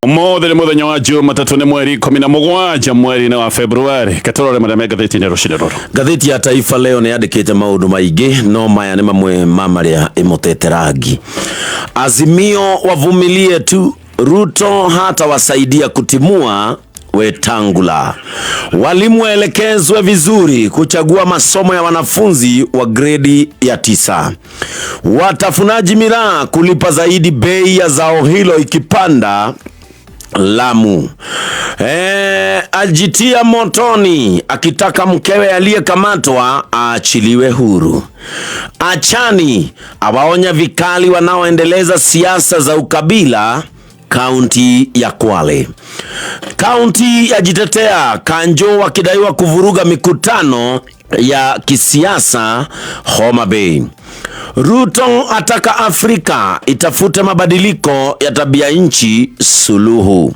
Ũmũthĩ nĩ mũthenya wa Jumatatũ, nĩ mweri 17 mweri-inĩ wa Februari. Ketũrore marĩa me ngathĩti-inĩ rũcinĩ rũrũ. Ngathĩti ya Taifa Leo nĩ yandĩkĩte maũndũ maingĩ, no maya nĩ mamwe ma marĩa ĩmũtete rangi. Azimio wavumilie tu, Ruto hatawasaidia kutimua Wetangula. Walimu waelekezwe vizuri kuchagua masomo ya wanafunzi wa gredi ya 9. Watafunaji miraa kulipa zaidi bei ya zao hilo ikipanda Lamu. Ajitia motoni akitaka mkewe aliyekamatwa aachiliwe huru. Achani awaonya vikali wanaoendeleza siasa za ukabila kaunti ya Kwale. Kaunti yajitetea Kanjo wakidaiwa kuvuruga mikutano ya kisiasa Homa Bay. Ruto ataka Afrika itafute mabadiliko ya tabia nchi suluhu.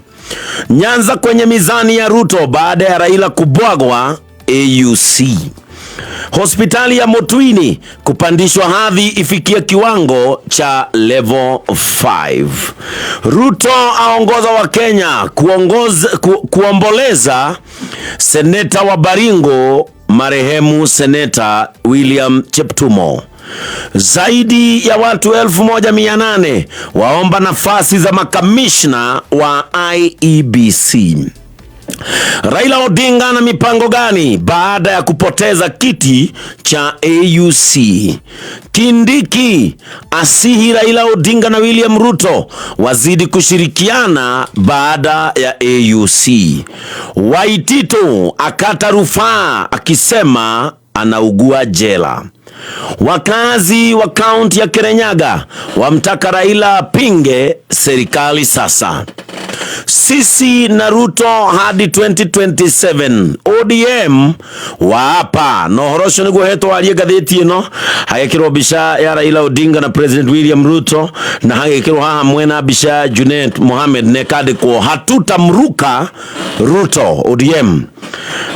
Nyanza kwenye mizani ya Ruto baada ya Raila kubwagwa AUC. Hospitali ya Motwini kupandishwa hadhi ifikie kiwango cha level 5. Ruto aongoza wa Kenya kuomboleza seneta wa Baringo marehemu Seneta William Cheptumo. Zaidi ya watu 1800 waomba nafasi za makamishna wa IEBC. Raila Odinga na mipango gani baada ya kupoteza kiti cha AUC? Kindiki asihi Raila Odinga na William Ruto wazidi kushirikiana baada ya AUC. Waititu akata rufaa akisema anaugua jela. Wakazi wa kaunti ya Kirinyaga wamtaka Raila apinge serikali sasa. Sisi na Ruto hadi 2027 ODM waapa na ũhoro ũcio nĩguo hetwo warie ngathĩti ĩno, hagekĩrwo mbica ya Raila Odinga na President William Ruto, na hagekĩrwo haha mwena mbica ya Junet Mohamed na ĩkandĩkwo hatutamruka Ruto ODM.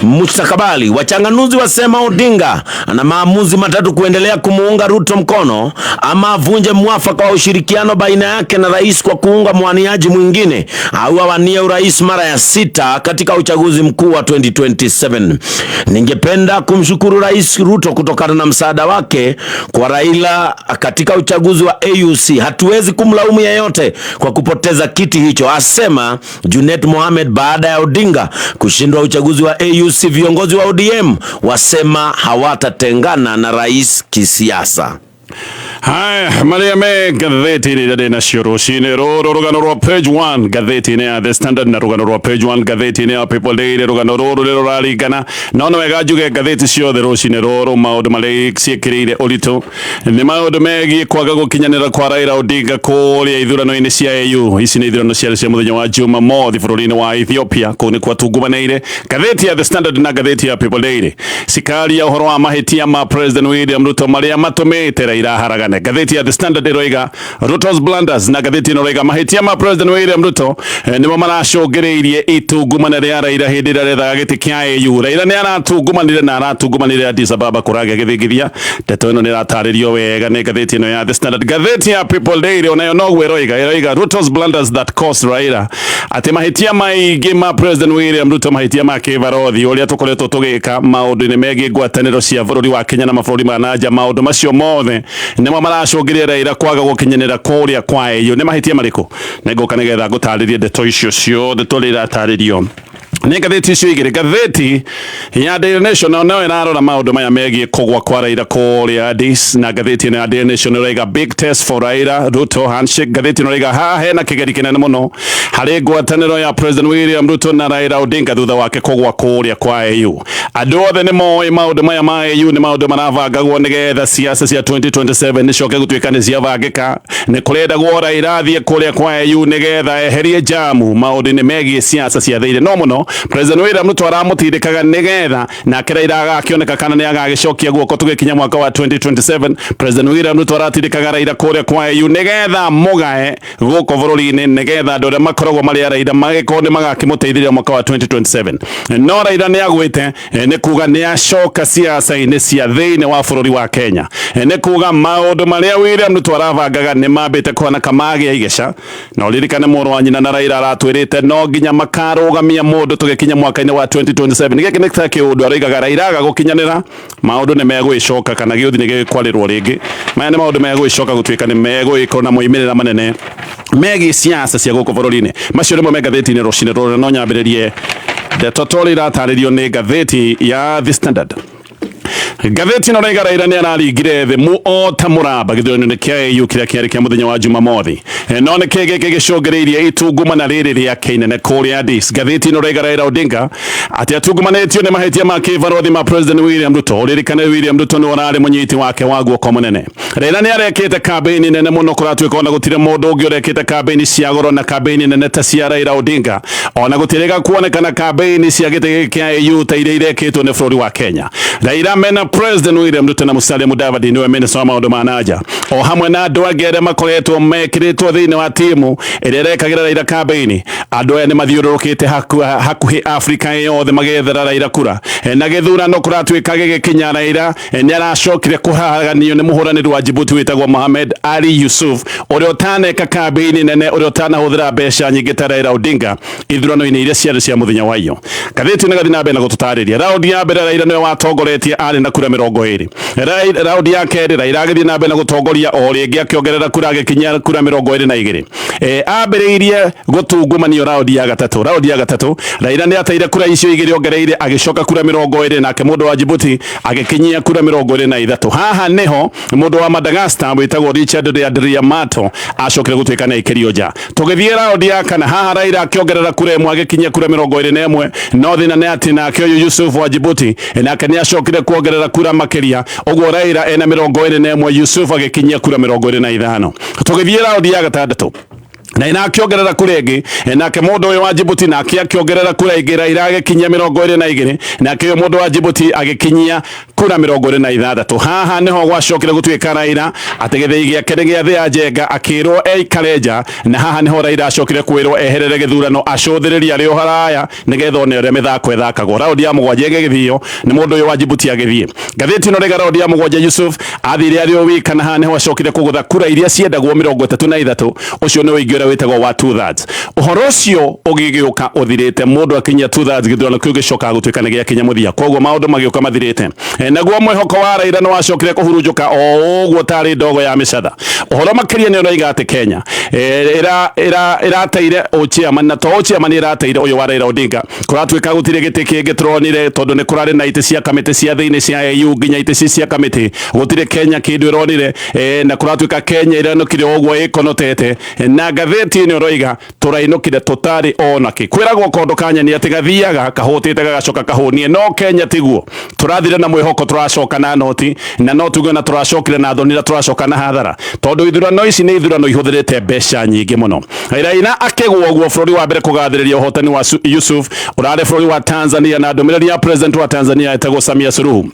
Mustakabali, wachanganuzi wasema Odinga ana maamuzi matatu: kuendelea kumuunga Ruto mkono ama avunje mwafaka wa ushirikiano baina yake na rais kwa kuunga mwaniaji mwingine, au awanie urais mara ya 6 katika uchaguzi mkuu wa 2027. Ningependa kumshukuru Rais Ruto kutokana na msaada wake kwa Raila katika uchaguzi wa AUC. Hatuwezi kumlaumu yeyote kwa kupoteza kiti hicho, asema Junet Mohamed baada ya Odinga kushindwa uchaguzi wa AUC. Viongozi wa ODM wasema hawatatengana na rais kisiasa. Haya, marĩa me ngathĩti-inĩ iria ndĩ nacio rũcinĩ rũrũ, rũgano rwa page 1 ngathĩti-inĩ ya The Standard na rũgano rwa page 1 ngathĩti-inĩ ya People Daily. Rũgano rũrũ nĩ rũraringana no nĩ wega njuge ngathĩti ciothe rũcinĩ rũrũ maũndũ marĩa ciĩkĩrĩire ũritũ nĩ maũndũ megiĩ kwaga gũkinyanĩra kwa Raila Odinga kũrĩa ithurano-inĩ cia AU. Ici nĩ ithurano ciarĩ cia mũthenya wa Jumamothi bũrũri-inĩ wa Ethiopia, kũu nĩ kwatungumanĩire. Ngathĩti ya The Standard na ngathĩti ya People Daily cikaria ũhoro wa mahĩtia ma President William Ruto marĩa matũmĩte Raila aharagane. Ngathĩti ya The Standard ĩroiga Ruto's blunders, na ngathĩti ĩno ĩroiga mahĩtia ma President William Ruto nĩmo maracũngĩrĩirie itungumana rĩa Raila hĩndĩ ĩrĩa arethaga gĩtĩ kĩa AU. Raila nĩ aratungumanire na aratungumanire Addis Ababa kũragĩa gĩthingithia. Ndeto ĩno nĩ ĩratarĩrio wega nĩ ngathĩti ĩno ya The Standard. Ngathĩti ya People Daily onayo noguo ĩroiga Ruto's blunders that cost Raila, atĩ mahĩtia maingĩ ma President William Ruto, mahĩtia ma kĩbarothi ũrĩa tũkoretwo tũgĩka maũndũ-inĩ megiĩ ngwatanĩro cia bũrũri wa Kenya na mabũrũri ma nanja, maũndũ macio mothe nĩmo maracũngĩrĩria Raila kwaga gũkinyanĩra kũrĩa kwa AU. Nĩ mahĩtia marĩkũ? Nĩngũka nĩgetha ngũtarĩrie ndeto icio ciothe tũrĩa iratarĩrio nĩ ngathĩti icio igĩrĩ. Ngathĩti ya Daily Nation nayo no ĩrarora maũndũ maya megiĩ kũgwa kwa Raila kũrĩa Addis, na ngathĩti ĩno ya Daily Nation ĩroiga big test for Raila Ruto handshake. Ngathĩti ĩno ĩroiga haha hena kĩgeri kĩnene mũno harĩ ngwatanĩro ya President William Ruto na Raila Odinga thutha wake kũgwa kũrĩa kwa AU. Andũ othe nĩ moĩ maũndũ maya ma AU nĩ maũndũ marabangagwo nĩgetha siasa cia 2027 nĩcoke gũtuĩka nĩ ciabangĩka. Nĩ kũrendagwo Raila athiĩ kũrĩa kwa AU nĩgetha eherie jamu maũndũ-inĩ megiĩ siasa cia thĩinĩ, no mũno President William Ruto aramũtindĩkaga nĩgetha nake Raila agakĩoneka kana nĩ agagĩcokia guoko tũgĩkinya mwaka wa 2027. President William Ruto aratindĩkaga Raila kũrĩa kwa AU nĩgetha mũgae gũkũ bũrũri-inĩ, nĩgetha andũ arĩa makoragwo marĩ a Raila magĩkorwo nĩ magakĩmũteithĩrĩria mwaka wa 2027. No Raila nĩ agwĩte, nĩ kuga nĩ acoka siasa-inĩ cia thĩinĩ wa bũrũri wa Kenya. Nĩ kuga maũndũ marĩa William Ruto arabangaga nĩ mambĩte kũhanaka magĩa igeca. Na ũririkane mũrũ wa nyina na Raila aratwĩrĩte no nginya makarũgamia mũndũ tũgĩkinya mwaka-inĩ wa 2027. Gĩkĩ nĩ ta kĩũndũ aroigaga Raila aga gũkinyanĩra maũndũ nĩ megũgĩcoka kana gĩũthi nĩ gĩgĩkwarĩrwo rĩngĩ. Maya nĩ maũndũ megũgĩcoka gũtuĩka nĩ megũgĩkorwo na moimĩrĩra manene megiĩ siasa cia gũkũ bũrũri-inĩ. Macio nĩmo me ngathĩti-inĩ rũcinĩ rũrũ, no nyambĩrĩrie ndeto ta ũrĩa iratarĩrio nĩ ngathĩti ya The Standard. Ngathĩti ĩno raiga Raila nĩ araringire thĩ mu o ta mũramba gĩthurano-inĩ kĩa AU kĩrĩa kĩarĩ kĩa mũthenya wa Jumamothi. No nĩ kĩĩ gĩkĩ gĩcũngĩrĩirie itungumana rĩrĩ rĩake inene kũrĩa Addis? Ngathĩti ĩno raiga Raila Odinga atĩ atungumanĩtio nĩ mahĩtia ma kĩbarũthi ma President William Ruto. Ũririkane William Ruto nĩwe ũrarĩ mũnyiti wake wa guoko mũnene. Raila nĩ arekĩte kambĩini nene mũno, kũratuĩka ona gũtirĩ mũndũ ũngĩ ũrekĩte kambĩini cia goro na kambĩini nene ta cia Raila Odinga. Ona gũtirĩga kuonekana kambĩini cia gĩtĩ gĩkĩ kĩa AU ta iria irekĩtwo nĩ bũrũri wa Kenya. Raila mena President William Ruto na Musalia Mudavadi nĩwe minister wa maũndũ ma nanja, o hamwe na andũ angĩ arĩa makoretwo mekĩrĩtwo thĩinĩ wa timu ĩrĩa ĩrekagĩra Raila kambĩini. Andũ aya nĩ mathiũrũrũkĩte hakuhĩ Afrika yothe magĩethera Raila kura. Na gĩthurano kũratuĩka gĩgĩkinya, Raila nĩ aracokire kũharaganio nĩ mũhũranĩri wa Djibouti wĩtagwo Mohamed Ali Yusuf, ũrĩa ũtaneka kambĩini nene, ũrĩa ũtanahũthĩra mbeca nyingĩ ta Raila Odinga ithurano-inĩ iria ciarĩ cia mũthenya wa iyo. Ngathĩti ĩno ĩgathiĩ na mbere na gũtũtarĩria. Raundi ya mbere Raila nĩwe watongoretie arĩ na kura 20. Raundi ya kerĩ Raila agĩthiĩ na mbere na gũtongoria o rĩngĩ akĩongerera kura agĩkinyia kura 22. Ambĩrĩirie gũtungumanio raundi ya gatatũ. Raundi ya gatatũ Raila nĩ ateire kura icio igĩrĩ ongereire agĩcoka kura 20, nake mũndũ wa Djibouti agĩkinyia kura 23. Haha nĩho mũndũ wa Madagascar wĩtagwo Richard Randriamato acokire gũtuĩka nĩ aikĩrio nja. Tũgĩthiĩ raundi ya kana, haha Raila akĩongerera kura ĩmwe agĩkinyia kura 21, no thĩna nĩ atĩ nake ũyũ Yusuf wa Djibouti nake nĩ acokire kuongerera kura makĩria, ũguo Raila ena 21, Yusuf agĩkinyia kura 25. Tũgĩthiĩ raundi ya gatandatũ, na ina akĩongerera kura ĩngĩ, nake mũndũ ũyũ wa Djibouti nake akĩongerera kura ĩngĩ, Raila agĩkinyia 22, nake ũyũ mũndũ wa Djibouti agĩkinyia kura 26. Haha nĩho gwacokire gũtuĩka Raila atĩ gĩthĩi gĩake nĩ gĩa thĩa njenga, akĩrwo eikare nja, na haha nĩho Raila acokire kwĩrwo eherere gĩthurano acũthĩrĩrie arĩ o haraya nĩgetha one ũrĩa mĩthako ĩthakagwo. Raundi ya mũgwanja ĩgĩgĩthio nĩ mũndũ ũyũ wa Djibouti agĩthiĩ. Ngathĩti ĩno rĩga raundi ya mũgwanja Yusuf athire arĩ o wika, na haha nĩho acokire kũgũtha kura iria ciendagwo 33. Ũcio nĩ ũingĩ ũrĩa wĩtagwo wa two thirds. Ũhoro ũcio ũgĩgĩũka ũthirĩte, mũndũ akinyia two thirds gĩthurano kĩu gĩcokaga gũtuĩka nĩ gĩakinya mũthia, koguo maũndũ magĩũka mathirĩte. Naguo mwĩhoko wa Raila nĩ wacokire kũhurunjũka o ũguo tarĩ ndogo ya mĩcatha. Ũhoro makĩria nĩ ũroiga atĩ Kenya ĩrateire ũchairman, na to ũchairman ĩrateire ũyũ wa Raila Odinga. Kũratuĩka gũtirĩ gĩtĩ kĩngĩ tũronire, tondũ nĩ kũrarĩ na itĩ cia kamĩtĩ cia thĩinĩ cia AU nginya itĩ ci cia kamĩtĩ, gũtirĩ Kenya kĩndũ ĩronire, na kũratuĩka Kenya ĩrenũkire ũguo ĩkonotete. Na ngathĩti ĩno ĩroiga tũrainũkire tũtarĩ ona kĩ. Kwĩragwo kondo ka nyeni atĩ gathiaga kahũtĩte gagacoka kahũnie, no Kenya tiguo. Tũrathire na mwĩhoko tũracoka na noti, na no tuge na tũracokire na thoni na tũracoka na hathara, tondũ ithurano ici nĩ ithurano ihũthĩrĩte mbeca nyingĩ mũno. Raila akĩgwa ũguo, bũrũri wa mbere kũgathĩrĩria ũhotani wa Yusuf ũrarĩ bũrũri wa Tanzania, na ndũmĩrĩri ya president wa Tanzania etagwo Samia Suluhu.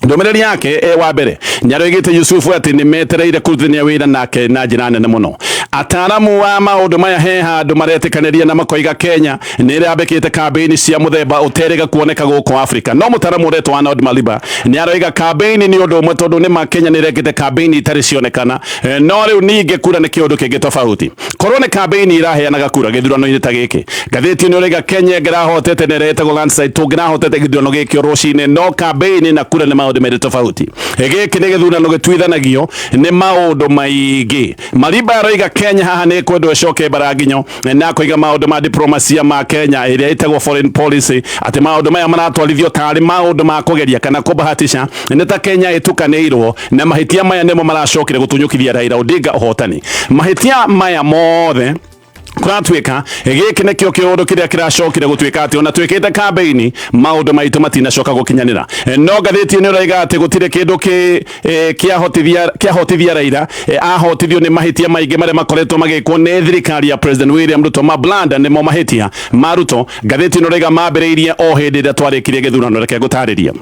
Ndũmĩrĩri yake wa mbere nĩ aroigĩte Yusufu atĩ nĩ metereire kũrutithania wĩra nake na njĩra nene mũno. Ataaramu a maũndũ maya he handũ maretĩkanĩria na makoiga Kenya nĩ ĩrambĩkĩte kambĩini cia mũthemba ũterĩga kuoneka gũkũ Afrika. No mũtaaramu ũretwo Arnold Maliba nĩ aroiga kambĩini nĩ ũndũ ũmwe, tondũ nĩ ma Kenya nĩ ĩrekĩte kambĩini itarĩ cionekana, no rĩu ningĩ kura nĩ kĩũndũ kĩngĩ tofauti. Korwo nĩ kambĩini iraheanaga kura gĩthurano-inĩ ta gĩkĩ, ngathĩti ĩno ĩroiga Kenya ĩngĩrahotete na ĩretagwo landslide, tũngĩrahotete gĩthurano gĩkĩ o rũcinĩ. No kambĩini na kura nĩ maũndũ merĩ tofauti. Gĩkĩ nĩ gĩthurano gĩtuithanagio nĩ maũndũ maingĩ. Mariba aroiga Kenya haha nĩ ĩkwendwo ĩcoke mbaranginyo, na akoiga maũndũ ma diplomasia ma Kenya ĩrĩa ĩtagwo foreign policy, atĩ maũndũ maya maratwarithio tarĩ maũndũ ma kũgeria kana kũbahatisha, nĩ ta Kenya ĩtukanĩirwo, na mahĩtia maya nĩmo maracokire gũtunyũkithia Raila Odinga ũhotani. Mahĩtia maya mothe Kũratuĩka gĩkĩ nĩkĩo kĩũndũ kĩrĩa kĩracokire gũtuĩka atĩ ona twĩkĩte kambĩini maũndũ maitũ matinacoka gũkinyanĩra. No ngathĩti ĩno ĩroiga atĩ gũtirĩ kĩndũ kĩ kĩahotithia kĩahotithia Raila, ahotithio nĩ mahĩtia maingĩ marĩa makoretwo magĩkwo nĩ thirikari ya President William Ruto. Mablanda nĩmo mahĩtia ma Ruto. Ngathĩti ĩno ĩroiga mambĩrĩirie o hĩndĩ ĩrĩa twarĩkirie gĩthurano. Reke ngũtarĩrie.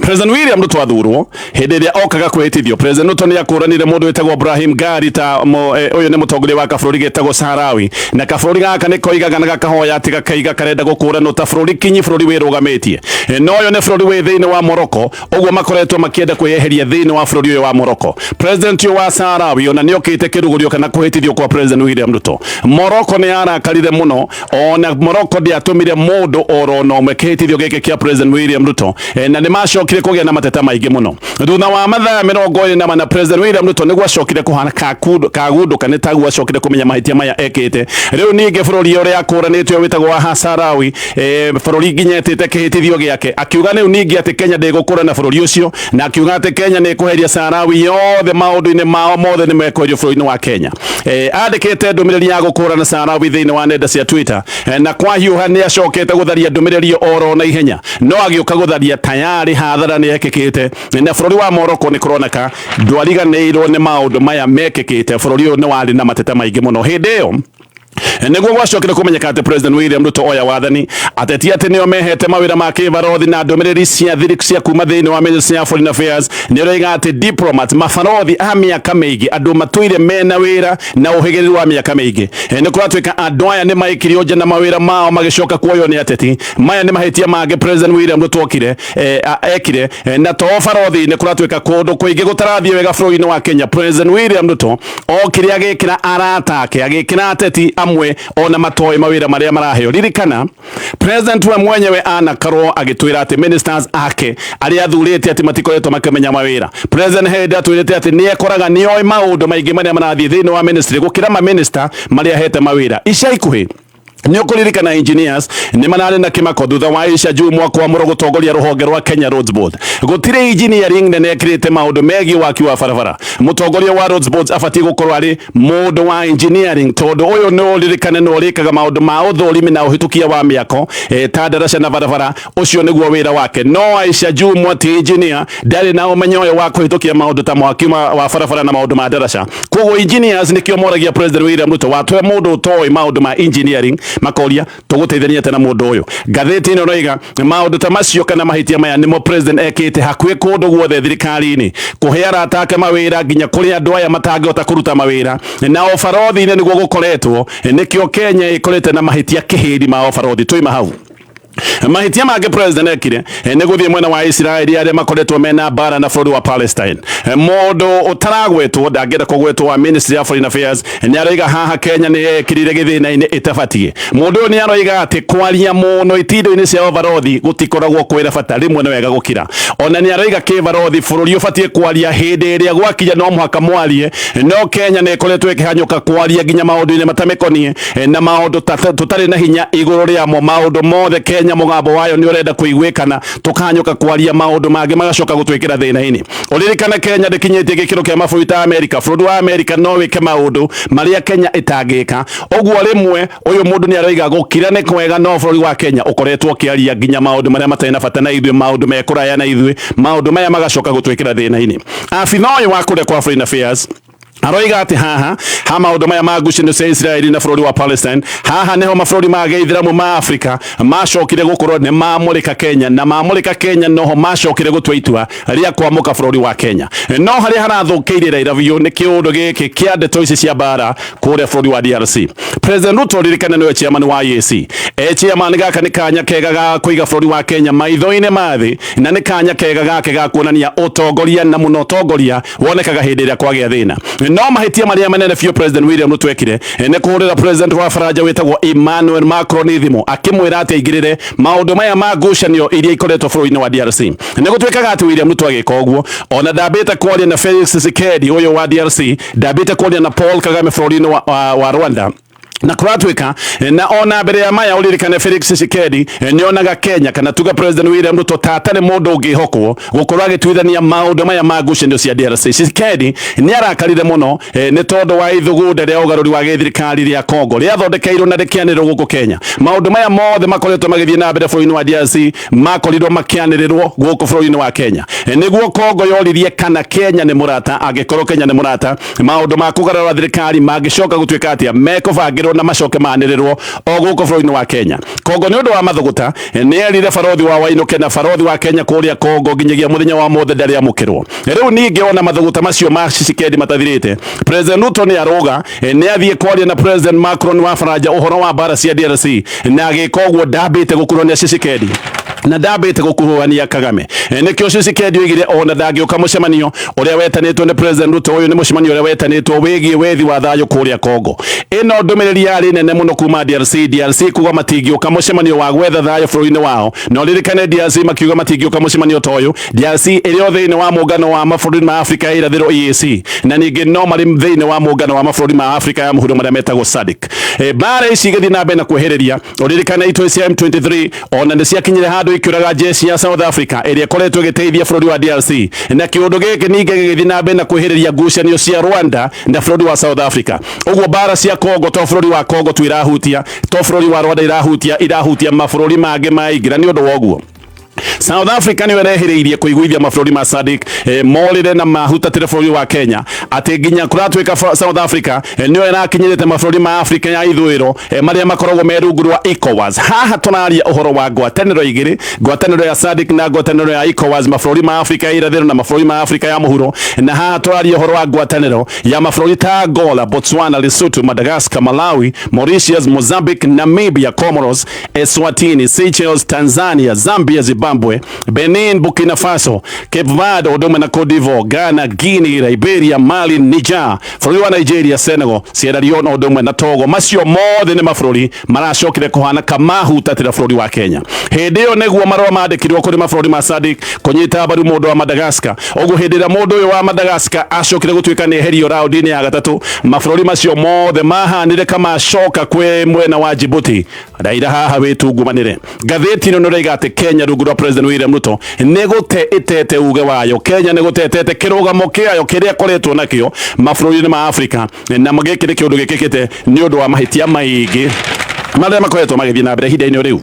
President William Ruto athurwo, hĩndĩ ĩrĩa okaga kwĩhĩtithio, President Ruto nĩ akũranire mũndũ wĩtagwo Ibrahim Gari ta ũyũ nĩ mũtongoria wa kabũrũri getagwo Saharawi, na kabũrũri gaka nĩ koigaga na gakahoya atĩ gakaiga karenda gũkũranwo ta bũrũri kinyi, bũrũri wĩrũgamĩtie. No ũyũ nĩ bũrũri wĩ thĩinĩ wa Morocco, ũguo makoretwo makĩenda kwĩyeheria thĩinĩ wa bũrũri ũyũ wa Morocco. President ũyũ wa Saharawi ona nĩ okĩte kĩrugũrio kana kũhĩtithio kwa President William Ruto. Morocco nĩ yarakarire mũno. Ona Morocco ndĩatũmire mũndũ oro na ũmwe kĩhĩtithio gĩkĩ kĩa President William Ruto, na nĩ macokire kũgĩa na mateta maingĩ mũno thutha wa mathaa 24. President William Ruto nĩguo acokire kũhana kagundũka, nĩ taguo acokire kũmenya mahĩtia maya ekĩte. Rĩu ningĩ bũrũri ũrĩa akũranĩte ũyũ wĩtagwo wa Saharawi, bũrũri nginya etĩte kĩhĩtithio gĩake, akiuga rĩu ningĩ atĩ Kenya ndĩgũkũra na bũrũri ũcio, na akiuga atĩ Kenya nĩ ĩkũheria Saharawi yothe, maũndũ-inĩ mao mothe nĩ mekũherio bũrũri-inĩ wa Kenya. Andĩkĩte ndũmĩrĩri ya gũkũrana Saharawi thĩinĩ wa nenda cia Twitter, na kwahiũha nĩ acokete gũtharia ndũmĩrĩri ĩyo oro na ihenya, no agĩũka gũtharia tayarĩ hathara nĩ yekĩkĩte. Na bũrũri wa Morocco nĩ kũroneka ndwariganĩirwo nĩ maũndũ maya mekĩkĩte. Bũrũri ũyũ nĩ warĩ na mateta maingĩ mũno hĩndĩ ĩyo. Nĩguo gwacokire kũmenyeka atĩ President William Ruto oya wathani, ateti atĩ nĩo mehete mawĩra ma kĩbarothi, na ndũmĩrĩri cia thiri cia kuma thĩinĩ wa Ministry ya Foreign Affairs nĩ ũroiga atĩ diplomats, mabarothi a mĩaka mĩingĩ, andũ matũire mena wĩra na ũhĩgĩrĩru wa mĩaka mĩingĩ, nĩ kũratuĩka andũ aya nĩ maikirio nja na mawĩra mao magĩcoka kuoywo nĩ ateti. Maya nĩ mahĩtia mangĩ President William Ruto okire ekire. Na to barothi, nĩ kũratuĩka kũndũ kũingĩ gũtarathiĩ wega bũrũri-inĩ wa Kenya. President William Ruto okire agĩkĩra arata ake, agĩkĩra ateti amwe ona matoĩ mawĩra marĩa maraheo. Ririkana President we mwenyewe anakarwo agĩtwĩra atĩ ministers ake arĩa athurĩte atĩ matikoretwo makĩmenya mawĩra. President hĩndĩ atwĩrĩte atĩ nĩ ekoraga nĩ oĩ maũndũ maingĩ marĩa marathiĩ thĩinĩ wa ministry gũkĩra ma minister marĩa ahete mawĩra. Ica ikuhĩ nĩ ũkũririkana engineers nĩ mararĩ na kĩmako thutha wa Aisha Jumwa kwamũrwo gũtongoria rũhonge rwa Kenya Roads Board. Gũtirĩ engineering nene ĩkĩrĩte maũndũ megiĩ waki wa barabara. Mũtongoria wa Roads Board abatiĩ gũkorwo arĩ mũndũ wa engineering, tondũ ũyũ nĩ ũririkane nĩ ũrĩkaga maũndũ ma ũthũrimi na ũhĩtũkia wa mĩako, ta ndaraca na barabara. Ũcio nĩguo wĩra wake. No Aisha Jumwa ti engineer, ndarĩ na ũmenyo ũyũ wa kũhĩtũkia maũndũ ta mwaki wa barabara na maũndũ ma ndaraca. Koguo engineers nĩkĩo moragia President William Ruto, watũhe mũndũ ũtoĩ maũndũ ma engineering, makoria tũgũteithania atĩa na mũndũ ũyũ? Ngathĩti ĩno ĩroiga maũndũ ta macio kana mahĩtia maya nĩmo president ekĩte hakuhĩ kũndũ guothe thirikari-inĩ, kũhe arata ake mawĩra nginya kũrĩ andũ aya matangĩhota kũruta mawĩra, na ũbarothi-inĩ nĩguo gũkoretwo. Nĩkĩo Kenya ĩkorete na mahĩtia kĩhĩri ma ũbarothi. Tũima hau, mahĩtia mangĩ president ekire nĩ gũthiĩ mwena wa Isiraeli arĩa makoretwo mena mbara na bũrũri wa Palestine. Mũndũ ũtaragwetwo, ndangĩenda kũgwetwo, wa Ministry ya Foreign Affairs nĩ aroiga haha Kenya nĩ yekĩrire gĩthĩna-inĩ ĩtabatiĩ. Mũndũ ũyũ nĩ aroiga atĩ kwaria mũno itindo-inĩ cia ũbarothi gũtikoragwo kwĩna bata, rĩmwe nĩ wega gũkira. Ona nĩ aroiga kĩbarothi bũrũri ũbatiĩ kwaria hĩndĩ ĩrĩa gwakinya no mũhaka mwarie, no Kenya nĩ ĩkoretwo ĩkĩhanyũka kwaria nginya maũndũ-inĩ matamĩkoniĩ na maũndũ tũtarĩ na hinya igũrũ rĩamo. Maũndũ mothe Kenya mũgambo wayo nĩ ũrenda kũiguĩkana, tũkahanyũka kwaria maũndũ mangĩ magacoka gũtwĩkĩra thĩna-inĩ. Ũririkane Kenya ndĩkinyĩtie gĩkĩro kĩa mabũrũri ta Amerika. Bũrũri wa Amerika no wĩke maũndũ marĩa Kenya ĩtangĩka. Ũguo rĩmwe ũyũ mũndũ nĩ aroiga gũkira nĩ kwega, no bũrũri wa Kenya ũkoretwo ũkĩaria nginya maũndũ marĩa matarĩ na bata na ithuĩ, maũndũ mekũraya na ithuĩ, maũndũ maya magacoka gũtwĩkĩra thĩna-inĩ. Abitha ũyũ wa kũrĩa kwa Foreign Affairs aroiga atĩ haha ha maũndũ maya ma ngucanio cia Isiraeli na bũrũri wa Palestine, haha nĩho mabũrũri ma gĩithĩramu ma Afrika macokire gũkorwo nĩ mamũrĩka Kenya, na mamũrĩka Kenya noho macokire gũtua itua rĩa kwamũka bũrũri wa Kenya. No harĩa harathũkĩire Raila biũ nĩ kĩũndũ gĩkĩ kĩa ndeto ici cia mbara kũrĩa bũrũri wa DRC. President Ruto, ririkane nĩwe chairman wa EAC. E chairman, gaka nĩ kanya kega ga kũiga bũrũri wa Kenya maitho-inĩ ma thĩ, na nĩ kanya kega gake ga kuonania ũtongoria, na mũno ũtongoria wonekaga hĩndĩ ĩrĩa kwagĩa thĩna. No mahĩtia marĩa manene biũ President William Ruto ekire nĩ kũhũrĩra President wa Faranja wĩtagwo Emmanuel Macron thimũ akĩmwĩra atĩ aingĩrĩre maũndũ maya ma ngucanio iria ikoretwo bũrũri-inĩ wa DRC. Nĩ gũtuĩkaga atĩ William Ruto agĩka ũguo ona ndambĩte kwaria na Felix Tshisekedi ũyũ wa DRC, ndambĩte kwaria na Paul Kagame bũrũri-inĩ wa Rwanda. Na kũratuĩka na ona mbere ya maya, ũririkane Felix Tshisekedi nĩonaga Kenya, kana tuga President William Ruto, ta atarĩ mũndũ ũngĩhokwo gũkorwo agĩtuithania maũndũ maya ma ngucanio cia DRC. Tshisekedi nĩ arakarire mũno nĩ tondũ wa ithugunda rĩa ũgarũri wa gĩthirikari rĩa Congo rĩathondekeirwo na rĩkĩanĩrĩrwo gũkũ Kenya. Maũndũ maya mothe makoretwo magĩthiĩ na mbere bũrũri-inĩ wa DRC makorirwo makĩanĩrĩrwo gũkũ bũrũri-inĩ wa Kenya. Nĩguo Congo yoririe kana Kenya nĩ mũrata. Angĩkorwo Kenya nĩ mũrata, maũndũ ma kũgarũra thirikari mangĩcoka gũtuĩka atĩa mekũbangĩrwo na macoke manĩrĩrwo o gũkũ bũrũri-inĩ wa Kenya? Kongo nĩ ũndũ wa mathũgũta nĩ erire barothi wa wainũke, na barothi wa Kenya kũrĩa Kongo nginyagia mũthenya wa mothe ndarĩ amũkĩrwo. Rĩu ningĩ ona mathũgũta macio ma Tshisekedi matathirĩte, President Ruto nĩ arũga, nĩ athiĩ kwaria na President Macron wa Faranja ũhoro wa mbara cia DRC, na agĩka ũguo ndambĩte gũkuruhania Tshisekedi na ndambĩte gũkuruhania Kagame. Nĩkĩo Tshisekedi oigire ona ndangĩũka mũcemanio ũrĩa wetanĩtwo nĩ President Ruto. Ũyũ nĩ mũcemanio ũrĩa wetanĩtwo wĩgiĩ wethi wa thayũ kũrĩa Congo. Ĩno ndũmĩrĩri yarĩ nene mũno kuma DRC. DRC kuga matingĩũka mũcemanio wa gwetha thayũ bũrũri-inĩ wao. Na ũririkane DRC makiuga matingĩũka mũcemanio ta ũyũ, DRC ĩrĩ o thĩinĩ wa mũngano wa mabũrũri ma Afrika ya irathĩro, EAC, na ningĩ no marĩ thĩinĩ wa mũngano wa mabũrũri ma Afrika ya mũhuro marĩa metagwo SADC. Mbara ici igĩthiĩ na mbere na kwĩhĩrĩria, ũririkane itoi cia M23 ona nĩ ciakinyire handũ ikĩũraga jeshi ya South Africa ĩrĩa ĩkoretwo ĩgĩteithia bũrũri wa DRC, na kĩũndũ gĩkĩ ningĩ gĩgĩthiĩ na mbere na kwĩhĩrĩria ngucanio cia Rwanda na bũrũri wa South Africa. Ũguo mbara cia Congo to bũrũri wa Congo tu irahutia, to bũrũri wa Rwanda irahutia, irahutia mabũrũri mangĩ maingĩ. Na nĩ ũndũ wa ũguo South Africa nĩyo ĩrehĩrĩirie kũiguithia mabũrũri ma SADC morĩre na mahutatĩre bũrũri wa Kenya, atĩ nginya kũratuĩka South Africa nĩyo ĩrakinyĩrĩte mabũrũri ma Afrika ya ithũĩro marĩa makoragwo me rungu rwa ECOWAS. Haha tũraria ũhoro wa ngwatanĩro igĩrĩ, ngwatanĩro ya SADC na ngwatanĩro ya ECOWAS, mabũrũri ma Afrika ya irathĩro na mabũrũri ma Afrika ya mũhuro. Na haha tũraria ũhoro wa ngwatanĩro ya mabũrũri ta Angola, Botswana, Lesotho, Madagascar, Malawi, Mauritius, Mozambique, Namibia, Comoros, Eswatini, Seychelles, Tanzania, Zambia, Zimbabwe, Benin, Burkina Faso, Cape Verde, ũndũ na Cote d'Ivoire, Ghana, Guinea, Liberia, Mali, Niger, bũrũri wa Nigeria, Senegal, Sierra Leone ũndũ ũmwe na Togo. Macio mothe nĩ mabũrũri maracokire kũhana kamahutatĩra bũrũri wa Kenya. Hĩndĩ ĩyo nĩguo marũa mandĩkirwo kũrĩ mabũrũri ma SADC kũnyita mbaru mũndũ wa Madagascar. Ũguo hĩndĩ ĩrĩa mũndũ ũyũ wa Madagascar acokire gũtuĩka nĩ eherio raũndi-inĩ ya gatatũ, mabũrũri macio mothe mahanire kamacoka kwĩ mwena wa Djibouti. Raila haha wĩtungumanĩre. Ngathĩti ĩno nĩraiga atĩ Kenya rungu rwa President William Ruto nĩ gũte ĩtete uge wayo. Kenya nĩ gũte ĩtete kĩrũgamo kĩayo kĩrĩa ĩkoretwo nakĩo mabũrũri-inĩ ma Afrika, na gĩkĩ nĩ kĩũndũ gĩkĩkĩte nĩ ũndũ wa mahĩtia maingĩ marĩa makoretwo magĩthiĩ na mbere ihinda-inĩ rĩu.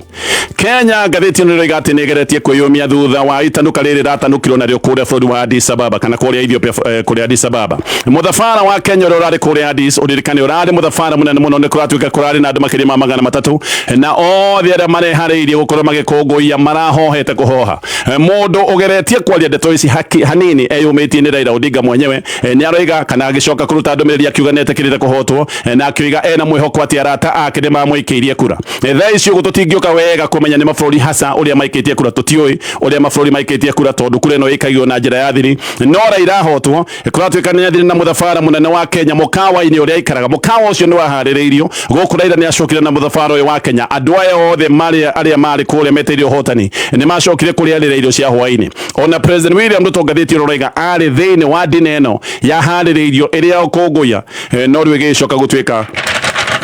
Kenya, ngathĩti ĩno ĩroiga atĩ nĩ ĩgeretie kwĩyũmia thutha wa itanuka rĩrĩ rĩratanũkirwo narĩo kũrĩa bũrũri wa Addis Ababa, kana kũrĩa Ethiopia, kũrĩa Addis Ababa. Mũthabara wa Kenya ũrĩa ũrarĩ kũrĩa Addis, ũririkane ũrarĩ mũthabara mũnene mũno. Nĩ kũratuĩka kũrarĩ na andũ makĩria ma 300, na othe arĩa mareharĩirie gũkorwo magĩkũngũiya marahohete kũhoha. Mũndũ ũgeretie kwaria ndeto ici haki hanini eyũmĩtie nĩ Raila Odinga mwenyewe. Nĩ aroiga kana agĩcoka kũruta ndũmĩrĩri akiuga nĩ etĩkĩrĩte kũhotwo, na akĩoiga ena mwĩhoko atĩ arata ake nĩ mamũikĩirie kura. Thaa ici ũguo tũtingĩũka wega kũmenya nĩ mabũrũri hasa ũrĩa maikĩtie kura. Tũtiũĩ ũrĩa mabũrũri maikĩtie kura tondũ kura ĩno ĩikagio na njĩra ya thiri. No Raila ahotwo, kũratuĩka nĩ athire na mũthabara mũnene wa Kenya mũkawa-inĩ ũrĩa aikaraga. Mũkawa ũcio nĩ waharĩrĩirio gũkũ. Raila nĩ acokire na mũthabara ũyũ wa Kenya. Andũ aya othe marĩa arĩa marĩ kũrĩa meteire ũhotani nĩ macokire kũrĩanĩra irio cia hwaĩ-inĩ. Ona President William Ruto, ngathĩti ĩno ĩroiga, arĩ thĩinĩ wa ndina ĩno yaharĩrĩirio ĩrĩa ũkũngũiya, no rĩu ĩgĩcoka gũtuĩka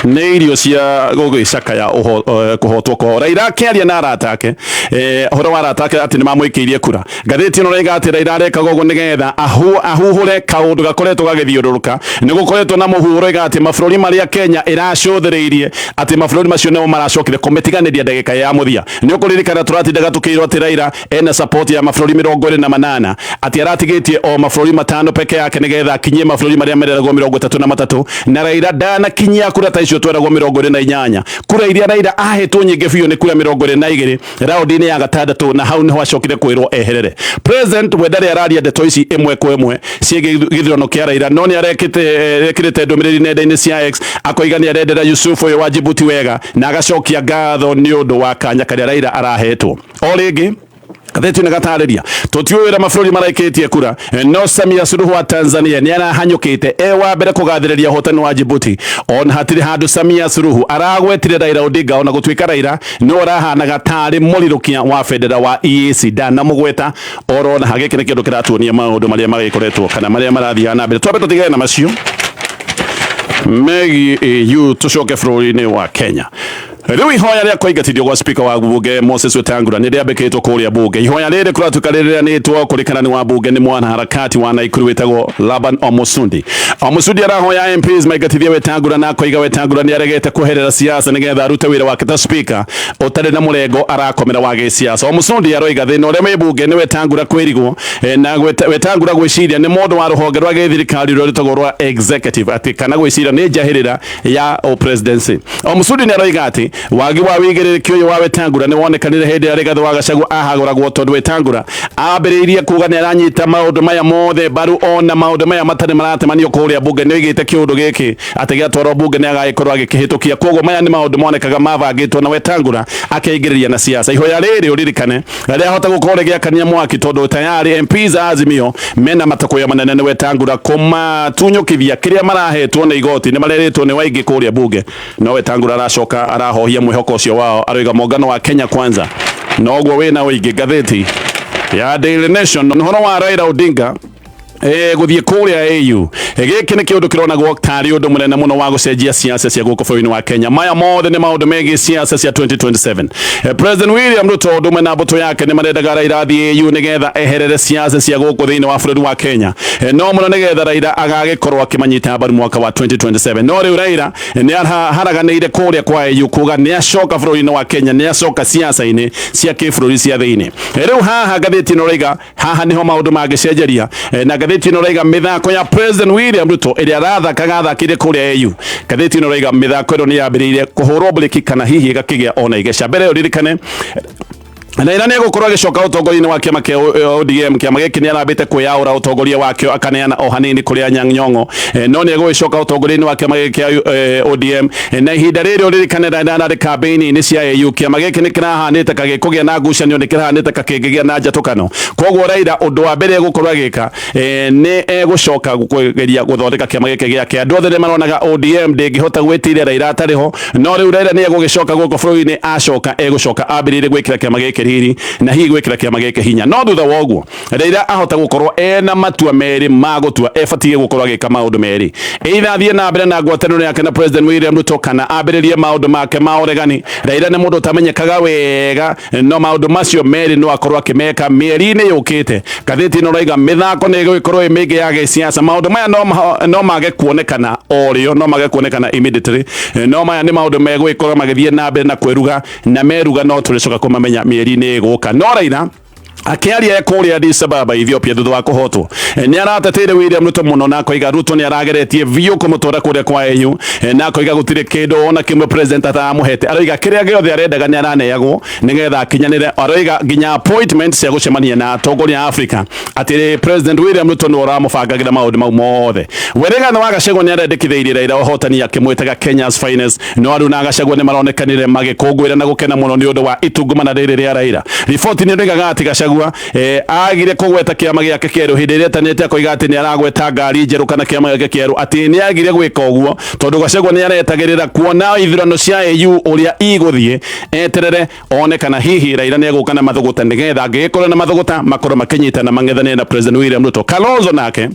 nĩ irio cia gũgĩcakaya kũhotwo kwao. Raila akĩaria na arata ake ũhoro wa arata ake atĩ nĩ mamũikĩirie kura. Ngathĩti ĩno ĩroiga atĩ Raila arekaga ũguo nĩgetha ahuhũre kaũndũ gakoretwo gagĩthiũrũrũka. Nĩ gũkoretwo na mũhuhu ũroiga atĩ mabũrũri marĩa Kenya ĩracũthĩrĩirie, atĩ mabũrũri macio nĩmo maracokire kũmĩtiganĩria ndagĩka ya mũthia. Nĩ ũkũririkana tũratindaga tũkĩirwo atĩ Raila ena support ya mabũrũri 28, atĩ aratigĩtie o mabũrũri 5 peke yake nĩgetha akinyie mabũrũri marĩa mereragwo 33, na Raila ndanakinyia kura ta icio tweragwo 28. Kura iria Raila ahetwo nyingĩ biũ nĩ kura 22 raundi-inĩ ya gatandatũ, na hau niho acokire kwĩrwo eherere. President we ndarĩ araria ndeto ici ĩmwe kwa ĩmwe ciĩgiĩ gĩthurano kĩa Raila, no nĩ arekĩrĩte ndũmĩrĩri nenda-inĩ cia X akoiga nĩ arendera Yusuf ũyũ wa Djibouti wega, na agacokia ngatho nĩ ũndũ wa kanya karĩa Raila arahetwo. O rĩngĩ gathĩti nĩ gatarĩria tũtiũĩ ũrĩa mabũrũri maraikĩtie kura, no Samia Suluhu wa Tanzania nĩ arahanyũkĩte e wa mbere kũgathĩrĩria ũhotani wa Djibouti. Ona hatirĩ handũ Samia Suluhu aragwetire Raila Odinga, ona gũtuĩka Raila nĩwe ũrahanaga tarĩ mũrirũkia wa bendera wa EAC, ndanamũgweta orona. Gĩkĩ nĩ kĩndũ kĩratuonia maũndũ marĩa magĩkoretwo kana marĩa marathiaga na mbere. Twambe tũtigane na macio. Megiĩ AU tũcoke bũrũri-inĩ wa Kenya. Rĩu ihoya rĩa kũingatithio gwa spika wa bunge Moses Wetangula nĩ rĩambĩkĩtwo kũrĩa bunge. Ihoya rĩrĩ kũratuĩka rĩrĩanĩtwo kũrĩ karani wa bunge nĩ mwanaharakati wa Naikuru wĩtagwo Laban Omusundi. Omusundi arahoya MPs maingatithie Wetangula na akoiga Wetangula nĩ aregete kweherera siasa nĩgetha arute wĩra wake ta spika ũtarĩ na mũrengo arakomera wa gĩsiasa. Omusundi aroiga thĩna ũrĩa wĩ bunge nĩ Wetangula kwĩrigwo na Wetangula gwĩciria nĩ mũndũ wa rũhonge rwa gĩthirikari rũrĩa rwĩtagwo rwa executive atĩ kana gwĩciria nĩ njahĩrĩra ya presidency. Omusudi nĩ aroiga atĩ wagi wa wĩigĩrĩrĩki ũyũ wa Wetangula nĩ wonekanire hĩndĩ ĩrĩa Rigathĩ wa Gachagua ahagũragwo tondũ Wetangula ambĩrĩirie kuga nĩ aranyita maũndũ maya mothe mbaru ona maũndũ maya matarĩ maratemanio kũrĩa bunge nĩ oigĩte kĩũndũ gĩkĩ atĩ gĩatwarwo bunge nĩ agagĩkorwo agĩkĩhĩtũkia. Koguo maya nĩ maũndũ monekaga mabangĩtwo na Wetangula akeingĩrĩria na siasa. Ihoya rĩrĩ ũririkane rĩahota gũkorwo rĩgĩakania mwaki tondũ tayari MPs a Azimio mena matakuya manene nĩ Wetangula kũmatunyũkithia kĩrĩa marahetwo nĩ igoti nĩ marerĩtwo nĩ waingĩ kũrĩa bunge no Wetangula aracoka arahohia mwĩhoko ũcio wao aroiga muungano wa Kenya Kwanza noguo wĩna ũingĩ. Ngathĩti ya Daily Nation ũhoro wa Raila Odinga gũthiĩ kũrĩa AU. Gĩkĩ nĩ kĩũndũ kĩronagwo tarĩ ũndũ mũnene mũno wa gũcenjia siasa cia gũkũ bũrũri-inĩ wa Kenya. Maya mothe nĩ maũndũ megiĩ siasa cia 2027. President William Ruto ũndũ ũmwe na mbũtũ yake nĩ marendaga Raila athiĩ AU nĩgetha eherere siasa cia gũkũ thĩinĩ wa bũrũri wa Kenya. No mũno nĩgetha Raila agagĩkorwo akĩmanyita mbaru mwaka wa 2027. No rĩu Raila nĩ araharaganĩire kũrĩa kwa AU kuga nĩ acoka bũrũri-inĩ wa Kenya, nĩ acoka siasa-inĩ cia kĩbũrũri cia thĩinĩ. Rĩu haha ngathĩti ĩno ĩroiga haha niho maundu mangĩcenjeria. Na ngathĩti ĩno ĩraiga mĩthako ya President William Ruto ĩrĩa arathakaga athakĩire kũrĩa AU. Ngathĩti ĩno ĩraiga mĩthako ĩno nĩ yambĩrĩirie kũhũrwo breki kana hihi ĩgakĩgĩa ona igeca. Mbere ĩyo ririkane Raila nĩ egũkorwo agĩcoka ũtongoria-inĩ wa kĩama kĩa ODM. Kĩama gĩkĩ nĩ arambĩte kwĩyaũra ũtongoria wakĩo akaneana o hanini kũrĩ Anyang' Nyong'o, no nĩ egũgĩcoka ũtongoria-inĩ wa kĩama gĩkĩ kĩa ODM. Na ihinda rĩrĩ ũririkane Raila ararĩ kambĩini-inĩ cia AU. Kĩama gĩkĩ nĩ kĩrahanĩte kagĩkũgĩa na ngucanio, nĩ kĩrahanĩte kakĩngĩgĩa na njatũkano. Koguo Raila ũndũ wa mbere egũkorwo agĩka nĩ egũcoka kũgeria gũthondeka kĩama gĩkĩ gĩake. Andũ othe nĩ maronaga ODM ndĩngĩhota gwĩtiria Raila atarĩ ho, no rĩu Raila nĩ egũgĩcoka gũkũ bũrũri-inĩ. Acoka egũcoka ambĩrĩrie gwĩkĩra kĩama gĩkĩ riri na hihi gwĩkĩra kĩama gĩkĩ hinya. No thutha wa ũguo Raila ahota gũkorwo ena matua merĩ ma gũtua, ebatiĩ gũkorwo agĩka maũndũ merĩ, either athiĩ na mbere na ngwatanĩro yake na President William Ruto kana ambĩrĩrie maũndũ make ma ũregani. Raila nĩ mũndũ ũtamenyekaga wega, no maũndũ macio merĩ no akorwo akĩmeka mĩeri-inĩ yũkĩte. Ngathĩti ĩno ĩrauga mĩthako nĩ ĩgũgĩkorwo ĩ mĩingĩ ya gĩsiasa. Maũndũ maya no mage kuonekana o rĩo, no mage kuonekana immediately, no maya nĩ maũndũ megũgĩkorwo magĩthiĩ na mbere na kwĩruga, na meruga no tũrĩcoka kũmamenya mĩeri-inĩ ĩgũka. No Raila akĩaria e kũrĩa Addis Ababa, Ethiopia, thutha wa kũhotwo, nĩ arateteire William Ruto mũno na akoiga Ruto nĩ arageretie biũ kũmũtwara kũrĩa kwa AU, na akoiga gũtirĩ kĩndũ ona kĩmwe president ataramũhete. Aroiga kĩrĩa gĩothe arendaga nĩ araneagwo nĩgetha akinyanĩre. Aroiga nginya appointment cia gũcemania na atongoria a Africa atĩ President William Ruto nĩwe ũramũbangagĩra maũndũ mau mothe. We Rigathĩ wa Gachagua nĩ arendekithĩirie Raila ũhotani akĩmwĩtaga Kenya's finest, no Aruna na Gachagua nĩ maronekanire magĩkũngũĩra na gũkena mũno nĩ ũndũ wa itungumana rĩrĩ rĩa Raila. Riboti nĩ ĩroigaga atĩ Gachagua agire kũgweta kĩama gĩake kĩerũ hĩndĩ ĩrĩa etanĩte akoiga atĩ nĩ aragweta ngari njerũ kana kĩama gĩake kĩerũ, atĩ nĩ agire gwĩka ũguo tondũ Gachagua nĩ aretagĩrĩra kuona ithurano cia AU ũrĩa igũthiĩ, eterere one kana hihi Raila nĩ egũka na mathũgũta nĩgetha angĩgĩkorwo na mathũgũta makorwo makĩnyitana mang'ethanĩre na President William Ruto. Kalonzo nake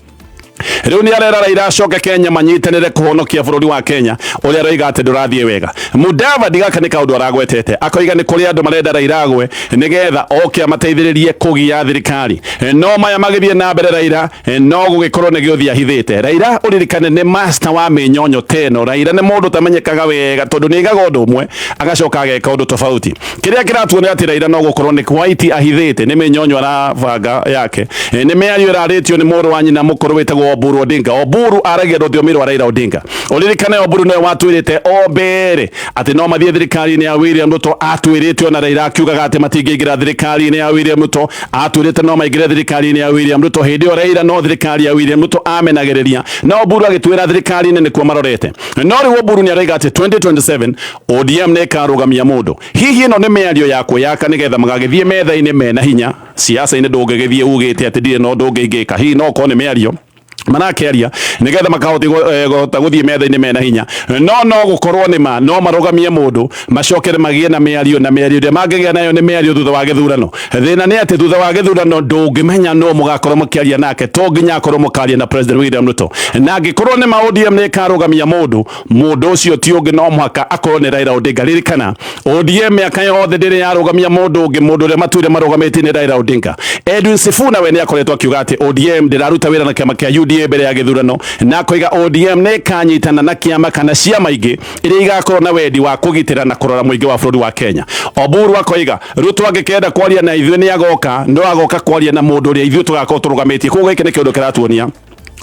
rĩu nĩ arera Raila acoke Kenya manyitanĩre kũhonokia bũrũri wa Kenya ũrĩa aroiga atĩ ndũrathiĩ wega. Mudavadi gaka nĩ kaũndũ aragwetete akoiga nĩ kũrĩ andũ marenda Raila agwe nĩgetha oke amateithĩrĩrie kũgia thirikari. No maya magĩthiĩ na mbere Raila no gũgĩkorwo nĩ gĩũthi ahithĩte. Raila ũririkane nĩ master wa mĩnyonyo teno. Raila nĩ mũndũ ũtamenyekaga wega tondũ nĩ aigaga ũndũ ũmwe agacoka ageka ũndũ tofauti. Kĩrĩa kĩratuonia atĩ Raila no gũkorwo nĩ white ahithĩte, nĩ mĩnyonyo arabanga yake, nĩ mĩario ĩrarĩtio nĩ mũrũ wa nyina mũkũrũ wĩtagwo Oburu Odinga. Oburu aragia rũthiomi rwa Raila Odinga. Ũririkane Oburu nĩwe watwĩrĩte o mbere atĩ no mathiĩ thirikari-inĩ ya William Ruto. Atwĩrĩte ona Raila akiugaga atĩ matingĩingĩra thirikari-inĩ ya William Ruto, atwĩrĩte no maingĩre thirikari-inĩ ya William Ruto. Hĩndĩ ĩyo Raila no thirikari ya William Ruto amenagĩrĩria, na Oburu agĩtwĩra thirikari-inĩ nĩkuo marorete. No rĩu Oburu nĩ aroiga atĩ 2027 ODM nĩ ĩkarũgamia mũndũ. Hihi ĩno nĩ mĩario ya kwĩyaka nĩgetha magagĩthiĩ metha-inĩ mena hinya? Siasa-inĩ ndũngĩgĩthiĩ ugĩte atĩ ndirĩ na ũndũ ũngĩ ingĩka. Hihi no ũkorwo nĩ mĩario Marakĩaria nĩgetha makahota gũthiĩ metha-inĩ mena hinya, no gũkorwo nĩ ma no marũgamie mũndũ, macokere magĩe na mĩario, na mĩario ĩrĩa mangĩgĩa nayo nĩ mĩario thutha wa gĩthurano. Thĩna nĩ atĩ thutha wa gĩthurano ndũngĩmenya no mũgakorwo mũkĩaria nake, to nginya akorwo mũkaria na President William Ruto. Na angĩkorwo nĩ ma ODM nĩ ĩkarũgamia mũndũ, mũndũ ũcio ti ũngĩ no mũhaka akorwo nĩ Raila Odinga. Ririkana, ODM mĩaka yothe ndĩrĩ yarũgamia mũndũ ũngĩ, mũndũ ũrĩa matuire marũgamĩtie nĩ Raila Odinga. Edwin Sifuna we nĩ akoretwo akiuga atĩ ODM ndĩraruta wĩra na kĩama kĩa UDA mbere ya gĩthurano, na akoiga ODM nĩ ĩkanyitana na kĩama kana ciama ingĩ iria igakorwo na wendi wa kũgitĩra na kũrora mũingĩ wa bũrũri wa Kenya. Oburu akoiga Ruto angĩkenda kwaria na ithuĩ nĩ agoka, no agoka kwaria na mũndũ ũrĩa ithuĩ tũgakorwo tũrũgamĩtie. Koguo gĩkĩ nĩ kĩũndũ kĩratuonia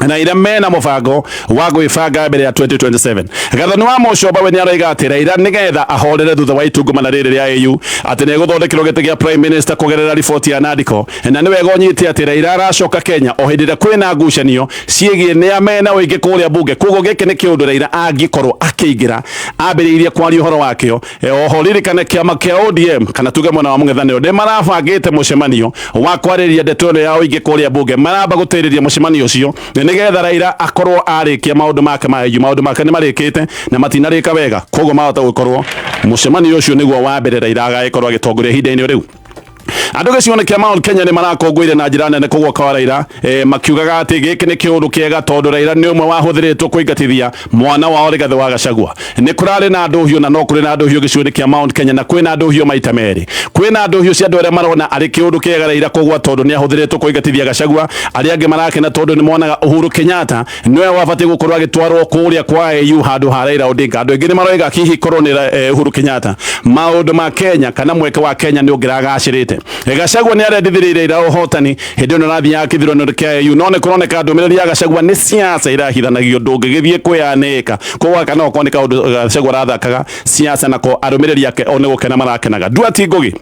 Raila mena mũbango wa gwĩbanga mbere ya 2027. Gathoni wa Mũcomba we nĩaroiga atĩ Raila nĩgetha ahorere thutha wa itungumana rĩrĩ rĩa AU atĩ nĩegũthondekerwo gĩtĩ gĩa Prime Minister kũgerera riboti ya Nandiko, na nĩ wega ũnyite atĩ Raila aracoka Kenya o hĩndĩ ĩrĩa kwĩna ngucanio ciĩgiĩ nĩa mena ũingĩ kũrĩa mbunge. Koguo gĩkĩ nĩ kĩũndũ Raila angĩkorwo akĩingĩra ambĩrĩirie kwaria ũhoro wakĩo. Oho ririkane kĩama kĩa ODM, kana tuge mwena wa mũng'ethanĩro, nĩ marabangĩte mũcemanio wa kwarĩrĩria ndeto ĩno ya ũingĩ kũrĩa mbunge. Maramba gũtĩrĩria mũcemanio ũcio nĩgetha Raila akorwo arĩkia maũndũ make ma EU. Maũndũ make nĩ marĩkĩte na matinarĩka wega, koguo mahota gũkorwo mũcemanio ũcio nĩguo wa mbere Raila agagĩkorwo agĩtongoria ihinda-inĩ rĩu. Andũ gĩcigo-inĩ kĩa Mount Kenya nĩ marakũngũire na njĩra nene kũgwa kwa Raila, makiugaga atĩ gĩkĩ nĩ kĩũndũ kĩega tondũ Raila nĩ ũmwe wahũthĩrĩtwo kũingatithia mwana wao Rigathĩ wa Gachagua. Nĩ kũrarĩ na ndũhiũ na no kũrĩ na ndũhiũ gĩcigo-inĩ kĩa Mount Kenya, na kwĩna ndũhiũ maita merĩ. Kwĩna ndũhiũ cia andũ arĩa marona arĩ kĩũndũ kĩega Raila kũgwa tondũ nĩ ahũthĩrĩtwo kũingatithia Gachagua. Arĩa angĩ marakena tondũ nĩ monaga Uhuru Kenyatta nĩwe wabatiĩ gũkorwo agĩtwarwo kũrĩa kwa AU handũ ha Raila Odinga. Andũ aingĩ nĩ maroiga hihi korwo nĩ Uhuru Kenyatta, maũndũ ma Kenya kana mweke wa Kenya nĩ ũngĩragacĩrĩte. Gachagua nĩ arendithĩrĩirie Raila ũhotani hĩndĩ ĩno arathiaga kĩthurano kĩa AU, no nĩ kũroneka ndũmĩrĩri ya Gachagua nĩ siasa irahithanagio, ndũngĩgĩthiĩ kwĩyanĩka. Koguo gaka no gũkorwo nĩ kaũndũ Gachagua arathakaga siasa nako, arũmĩrĩri ake o nĩ gũkena marakenaga. Nduati Ngugi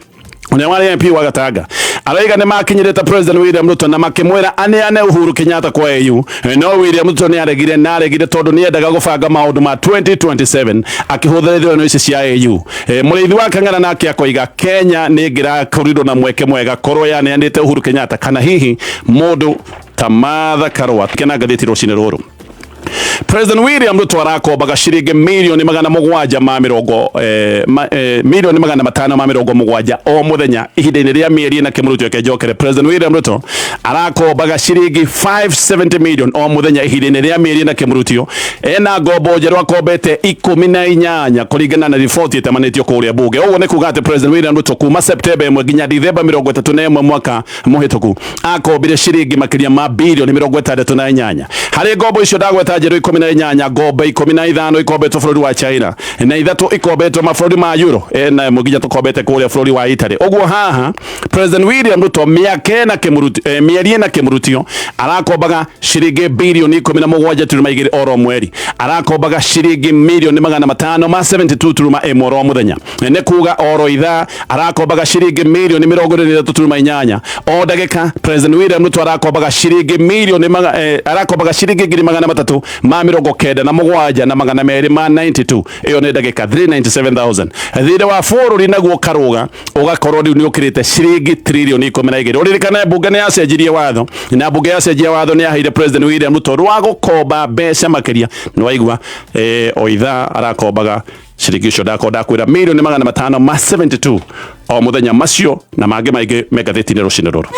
ũrĩa warĩ MP wa Gatanga araiga nĩ makinyĩrĩte President William Ruto na makĩmwĩra aneane Uhuru Kenyatta kwa AU, no William Ruto nĩ aregire, na aregire tondũ nĩ endaga gũbanga maũndũ ma 2027 akĩhũthĩra ithurano ici cia AU. Mũrĩithi wa Kang'ara nake akoiga Kenya nĩ ĩngĩrakorirwo na mweke mwega korwo yaneanĩte Uhuru Kenyatta kana hihi mũndũ ta Martha Karua. Kena ngathĩti rũcinĩ rũrũ. President William Ruto arakombaga ciringi 700,000,000 ma mĩrongo 570,000,000 o mũthenya ihinda-inĩ rĩa mĩeri ĩna. Kĩmũrutio kĩnjokere. President William Ruto arakombaga ciringi 570 million o mũthenya ihinda-inĩ rĩa mĩeri ĩna. Kĩmũrutio ena ngombo njerũ akombete 18 kũringana na riboti ĩtamanĩtio kũrĩa bunge. Ũguo nĩ kuga atĩ President William Ruto kuma September 1 nginya Dithemba 31 mwaka mũhĩtũku akombire ciringi makĩria ma birioni 68. Harĩ ngombo icio ndagweta njerũ 18, ngombo 15 ikombetwo bũrũri wa China na ithatũ ikombetwo mabũrũri ma Euro, na ĩmwe nginya tũkombete kũrĩa bũrũri wa Italy. Ũguo haha President William Ruto mĩaka ĩna kĩmũrutio, mĩeri ĩna kĩmũrutio arakombaga ciringi birioni 17.2 oro mweri, arakombaga ciringi mirioni 572.1 oro mũthenya. Nĩ kuga oro ithaa arakombaga ciringi mirioni 43.8. O ndagĩka President William Ruto arakombaga ciringi mirioni maga, arakombaga ciringi 397,292. Ĩyo nĩ ndagĩka 397,000. Thirĩ wa bũrũri naguo karũga ũgakorwo rĩu nĩ ũkĩrĩte ciringi tririoni 12. Ũririkane mbunge nĩ yacenjirie watho, na mbunge yacenjia watho nĩ yaheire President William Ruto rwa gũkomba mbeca makĩria. Nĩ waigua, o ithaa arakombaga ciringi icio ndakorwo ndakwĩra 572,000,000 o mũthenya. Macio na mangĩ maingĩ me ngathĩti-inĩ rũcinĩ rũrũ.